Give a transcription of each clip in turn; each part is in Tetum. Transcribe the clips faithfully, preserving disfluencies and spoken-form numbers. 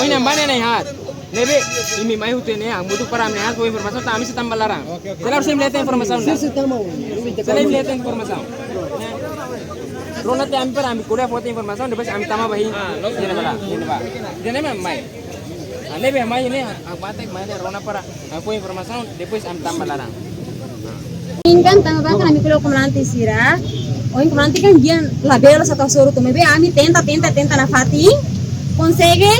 Ne'e mak ne'e, ne'e haat. Ne'ebé, imi mai hotu ne'e, hamutuk para ami haat fó informasaun, tanba ami sei tama ba laran. Oke, oke. Selalu imi hetan informasaun. Sim, sim, tamo. Selalu imi hetan informasaun. Rona tiha ami para ami ko'alia fó tiha informasaun, depois ami tama ba hein. Ah, logo. Iha ne'ebá, iha ne'ebá. Iha ne'ebá mai. Ah, ne'ebé mai ne'e, ah, batek mai ne'e rona para, ah, fó informasaun, depois ami tama ba laran. Inkan tama ba kan ami ko'alia ho komandante sira. Ohin komandante kan dehan labele satu soro tu, maibé ami tenta, tenta, tenta nafatin. Konsege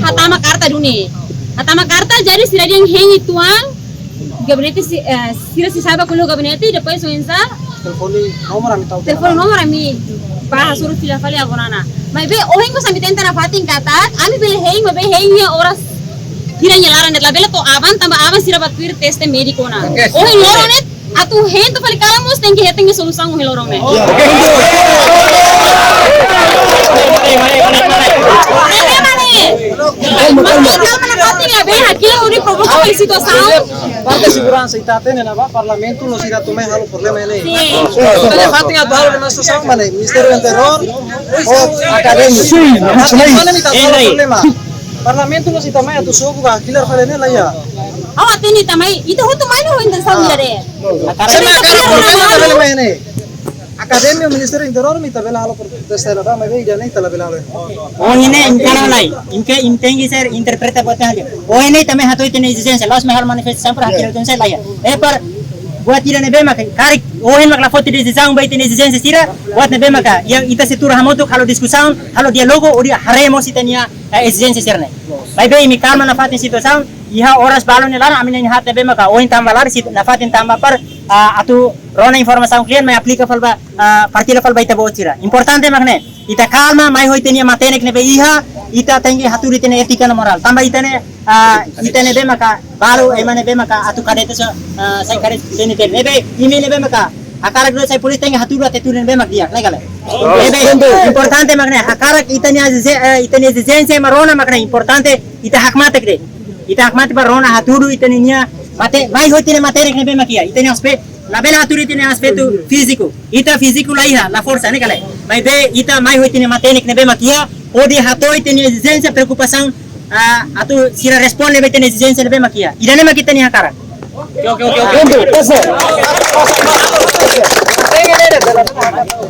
hatama karta duni. Hatama karta, jadi sira dehan hein uitoan. Gabinete si-, eh, sira sei sa'e ba ko'alia ho gabinete, depois oinsá? Telefone nomor ami tau. Telefone nomor ami ba hasoru fila fali agora ona. Maibé ohin mós ami tenta nafatin katak, ami bele hein, maibé hein iha oras hira nia laran de'it, labele to'o aban, tanba aban sira ba tuir teste médiku ona. Oke. Ohin loron ne'e, atu hein to'o fali kalan mós tenke hetan nia solusaun ohin loron ne'e. Oke. Oke, mane. Mas kalma nafatin, labele hakilar hodi provoka fali situasaun. Parte seguransa ita hatene ne'ebá, parlamentu no sira atu mai halo problema ne'e. Sin. Ita nafatin atu halo ne'e situasaun mane, Ministériu Interiór, ou akademia. Sin, mana ita halo problema. Parlamentu no sira atu mai atu sobu ka hakilar fali ne'e la iha. Ha'u hatene ita mai, ita hotu mai no intensaun ida de'it. Sira atu halo problema ne'e. Akademia, Ministériu Interiór, imi ita bele halo protestu ne'ebá, maibé ida-ne'e ita labele halo. Ohin ne'e, imi kala lai, imi ke, imi tenke ser interpreta buat hal. Ohin ne'e ita mai hato'o ita-nia ezijénsia, la'ós mai halo manifestasaun para hakilar ita-nia laia. É para buat ida ne'ebé maka, karik, ohin maka la foti desizaun ba ita-nia ezijénsia sira, buat ne'ebé maka, iha ita sei tuur hamutuk, halo diskusaun, halo diálogu, hodi haree mós ita-nia, eh, ezijénsia sira-ne'e. Maibé, imi kalma nafatin situasaun, iha oras balun nia laran, ami-nia haat ne'ebé maka, ohin tama ba laran, sit-, nafatin tama ba para, ah, atu rona informasaun kle'an, mai aplika fali ba, ah, partilla fali ba ita-boot sira. Importante mak ne'e, ita kalma, mai ho ita-nia matenek ne'ebé iha, ita tenke hatudu ita-nia étika no morál. Tanba ita ne'e, ah, ita ne'ebé maka, balu ema ne'ebé maka, atu kadete só, ah, sai kadete só ne'e, ne'ebé, imi ne'ebé maka, hakarak atu sai polísia tenke hatudu atitude ne'ebé mak di'ak, ne'e ka lae? Ne'ebé, importante mak ne'e, hakarak ita-nia ezije-, eh, ita-nia ezijénsia mak rona mak ne'e, importante, ita hakmatek de'it. Ita hakmatek para rona hatudu ita-nia mate-, mai ho ita-nia matenek ne'ebé mak iha. Ita-nia aspe-, labele hatudu ita-nia aspetu fíziku. Ita fíziku la iha, la forsa, ne'e ka lae? Maibé ita mai ho ita-nia matenek ne'ebé mak iha, hodi hato'o ita-nia ezijénsia, preokupasaun, ah, atu sira responde ba ita-nia ezijénsia ne'ebé mak iha. Ida-ne'e mak ita-nia hakarak. Oke, oke, oke, oke.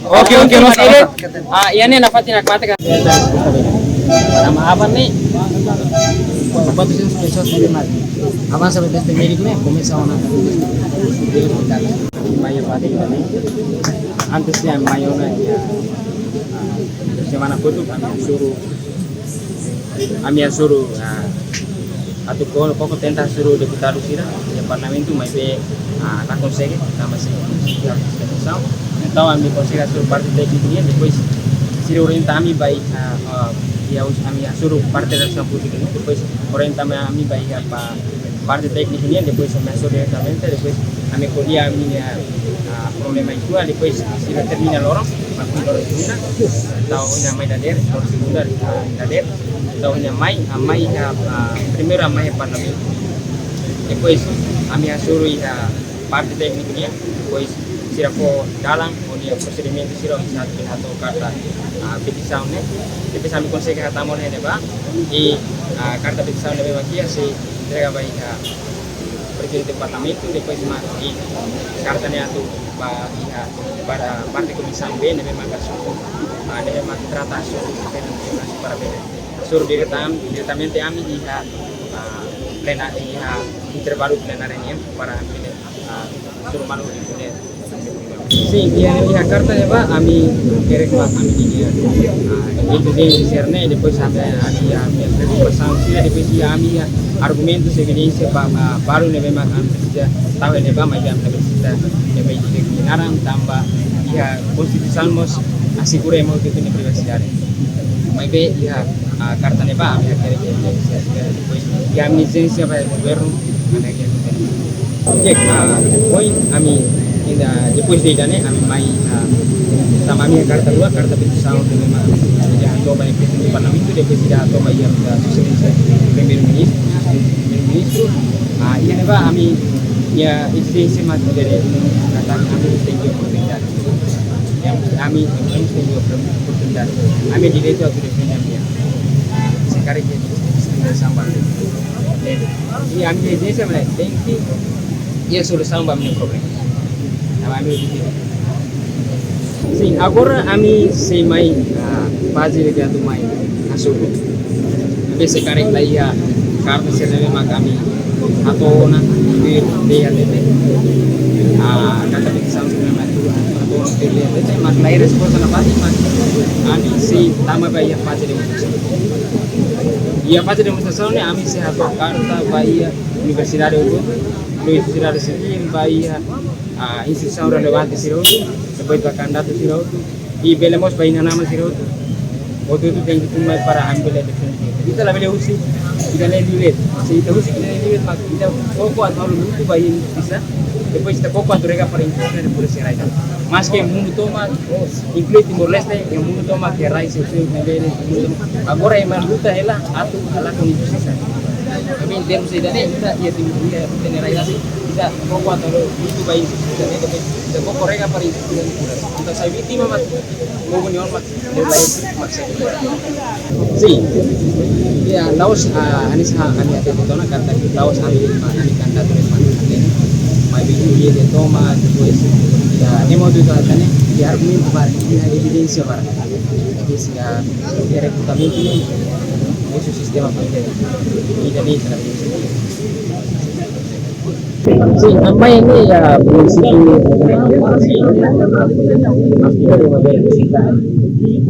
Oke, oke, oke. Ah, iha ne'e nafatin hakmatek. Nama aban ne'e, quatrocentas pessoas ne'ebé mate. Avansa ba teste médiku ne'e, komesa ona. Mai iha parte ida-ne'e. Antes de mai ona, iha, ah, semana kotuk, ami hasoru, ami hasoru, ah, atu ko-, koko tenta hasoru deputadu sira iha parlamentu, maibé, ah, la konsege, tanba sei, sei iha diskusaun. Entaun, ami konsege hasoru parte tékniku nian, depois sira orienta ami ba, ah, ah, iha us-, ami hasoru parte relasaun públika nian, depois orienta ami ba iha pa-, parte tékniku nian, depois ami hasoru diretamente, depois ami ko'alia ami-nia, ah, problema uitoan, depois sira termina loron, mak loron segunda, entaun ohin mai dadeer, loron segunda, ah, dadeer, entaun ohin mai, ah, mai, ah, ah, primeiru mai iha parlamentu. Depois ami hasoru iha parte tékniku nian, depois sira fó dalan, ho nia prosedimentu sira, oinsá atu hato'o karta, ah, petisaun ne'e. Depois ami konsege hatama ona iha ne'ebá, i, ah, karta petisaun ne'ebé mak iha sei entrega ba iha prezidente parlamentu, depois mak, i karta ne'e atu ba iha para parte Komisaun B, ne'ebé maka suku, ah, ne'ebé maka trata asuntu para bele hasoru diretam-, diretamente ami iha, ah, plena-, iha intervalu plenária nian para bele, ah, hasoru malu di punya. Sin, iha, iha karta ne'ebá ami hakerek ba ami-nia, ah, ezijénsia sira-ne'e, depois ami, ami, ami, ami preokupasaun sira, depois iha ami iha argumentus, evidénsia ba, ba, balu ne'ebé mak ami presiza tau iha ne'ebá, maibé ami la presiza, ne'ebé iha naran tanba iha konstituisaun mós asegura ema hotu nia privasidade. Maibé iha, ah, karta ne'ebá ami hakerek ezijénsia sira, depois iha ami ezijénsia ba governu, ami hakerek. Oke, ah, ohin ami ida, depois de ida-ne'e ami mai, ah, tanba ami iha karta rua, karta petisaun ne'ebé mak ida hato'o ba iha prezidente parlamentu, depois ida hato'o ba iha, ah, sua exelénsia primeiru-ministru, sua exelénsia primeiru-ministru. Ah, iha ne'ebá ami-nia ezijénsia mak ida de'it, katak ami tenke oportunidade. Ami, ami tenke oportunidade. Ami direitu atu defende ami-nia. Se karik ke, Solusaun ba ami-nia, tenke iha solusaun ba ami-nia problema. Ami-nia objetivu. Sin, agora ami sei mai, ah, faze ida atu mai hasoru. Ami sei karik la iha karta sira ne'ebé mak ami hato'o ona, tuir D H T T. Ah, karta petisaun sira ne'ebé mak hato'o ona tuir D H T T, mak la iha resposta nafatin, mak ami sei tama ba iha faze demonstrasaun. Iha faze demonstrasaun ne'e ami sei hato'o karta ba iha universidade hotu, universidade sivil, ba iha, ah, instituisaun relevante sira hotu, depois ba kandidatu sira hotu, i bele mós ba inan-aman sira hotu. Hotu-hotu tenke tun mai para ami bele defende. Ita labele husik ita-nia liu de'it. Se ita husik ita-nia liu de'it, mak ita koko atu halo lutu ba iha injustisa, depois ita koko atu rega para injustisa ne'e bele sai rai. Maske mundu tomak, inklui Timor-Leste, iha mundu tomak iha rai sosiál ne'ebé mundu tomak. Agora ema luta hela atu halakon injustisa. Tapi em termos ida-ne'e, ita iha Timor, iha ita-nia rai rasik, ita koko atu halo lutu ba injustisa ne'e, tapi ita koko rega para injustisa ne'e. Entaun sai vítima mak povu nia oan mak, mak sai vítima. Sin. Ya, la'ós, ah, hanesan ami hatete tiha ona katak la'ós ami, ami kandidatu de'it mak hatene. Maibé iha ida tomak, depois, ya, ema hotu-hotu hatene, iha argumentu barak, iha evidénsia barak. Jadi, sehingga, iha rekrutamentu ne'e, husi sistema polítiku. Ida-ne'e tradisi. Sin, ami mai ne'e iha prinsípiu,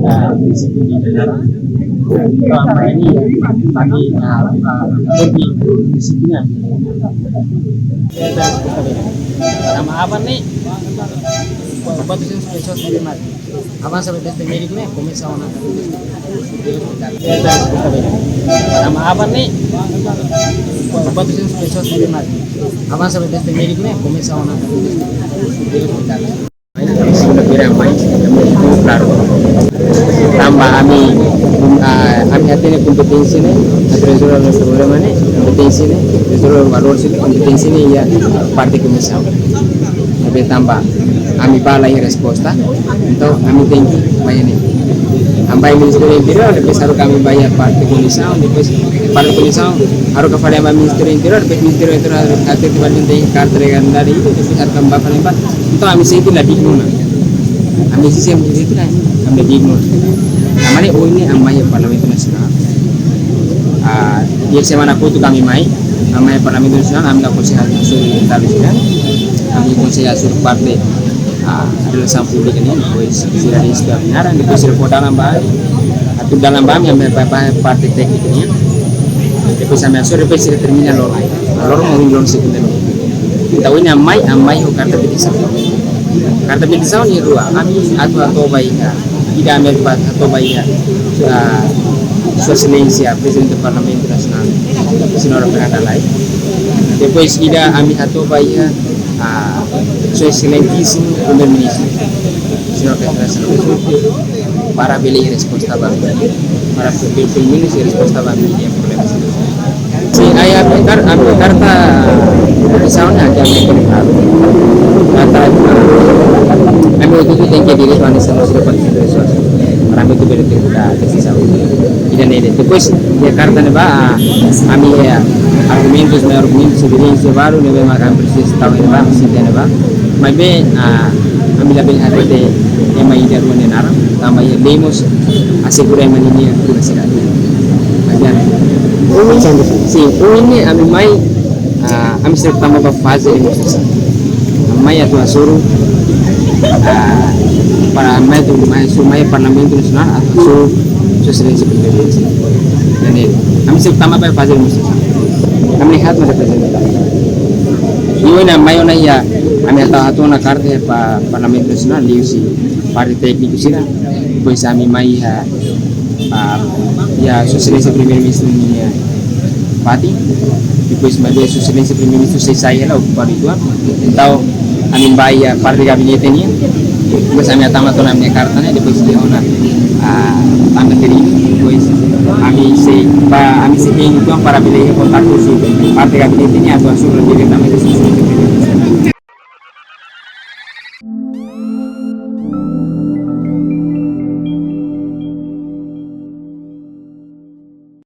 ah, prinsípiu de, ami mai ne'e, ami, ah, ah, prinsípiu ne'e. Tanba aban ne'e, quatrocentas pessoas ne'ebé mate. Avansa ba teste médiku ne'e, komesa ona. Tanba aban ne'e, quatrocentas pessoas ne'ebé mate. Avansa ba teste médiku ne'e, komesa ona. Segunda-feira mai, ami tudu klaru. Tanba ami, ah, ami hatene kompeténsia ne'e, atu rezolve nossos problema ne'e, kompeténsia ne'e, rezolve valór sira, kompeténsia ne'e iha parte komisaun. Maibé tanba ami bá la iha resposta, entaun ami tenke mai ne'e. Ami bá Ministériu Interiór, depois haruka ami bá iha parte komisaun, depois parte komisaun haruka fali ami bá Ministériu Interiór, depois Ministériu Interiór haruka hatete ba de'it karta ilegalidáriu ida, depois haruka ami bá fali ba. Entaun ami sente la dignu ona. Ami sente, ami sente la, ami la dignu ona. Tanba ne'e ohin ne'e ami mai iha Parlamentu Nasionál. Ah, iha semana kotuk ami mai, ami mai Parlamentu Nasionál, ami la konsege hasoru deputadu sira, ami konsege hasoru parte, ah, relasaun públika nian, depois sira responde ami naran, depois sira fó dalan ba, atu dalan ba ami, ami bá, bá parte téknika nian, depois ami hasoru, depois sira termina loron, loron ohin loron segundu. Entaun ohin ami mai, ami mai ho karta petisaun. Karta petisaun iha rua, ami atu hato'o ba iha, ida ami atu hato'o ba iha, ah, Sua Exelénsia Prezidente Parlamentu Nasionál, Señora Fernanda Lay. Depois ida ami hato'o ba iha, ah, Sua Exelentísimu Primeiru-Ministru, Señora Fernanda Lay, para bele iha resposta ba, para bele, pelumenus iha resposta ba ami-nia problema. Sin, ami, ami kar-, ami karta petisaun ne'e ami tenke klaru. Karta, ami hotu-hotu tenke direitu hanesan sira partidu pessoas. Para ami hotu bele tenke desizaun. Ida-ne'e de'it. Depois, iha karta ne'ebá, ah, ami iha argumentus, mai argumentus, evidénsia balu, ne'ebé mak ami presiza tau iha ne'ebá, sente iha ne'ebá. Maibé, ah, ami labele hatete ema ida rua nia naran, tanba iha lei mós asegura ema ninia privasidade. Avian. Sin, ohin ne'e ami mai, ah, ami sei tama ba faze demonstrasaun. Ami mai atu hasoru, ah, para ami mai atu mai hasoru mai Parlamentu Nasionál atu hasoru Sua Exelénsia Prezidente. Jadi, ami sei tama ba faze demonstrasaun. Ami lihat masa prezidente. Iha ne'e ami mai ona iha, ami hato'o, hato'o ona karta iha Parlamentu Nasionál, liuhusi parte tékniku sira, depois ami mai iha, ah, iha Sua Exelénsia Primeiru-Ministru nia fatin, depois maibé Sua Exelénsia Primeiru-Ministru sei sai hela, okupadu uitoan, entaun ami bá iha parte gabinete nian, depois ami hatama tiha ona ami-nia karta ne'e, depois iha ona, ah, tanda terima, depois ami sei bá, ami sei hein uitoan para bele iha kontaktu husi parte gabinete nian, atu hasoru diretamente Sua Exelénsia Primeiru.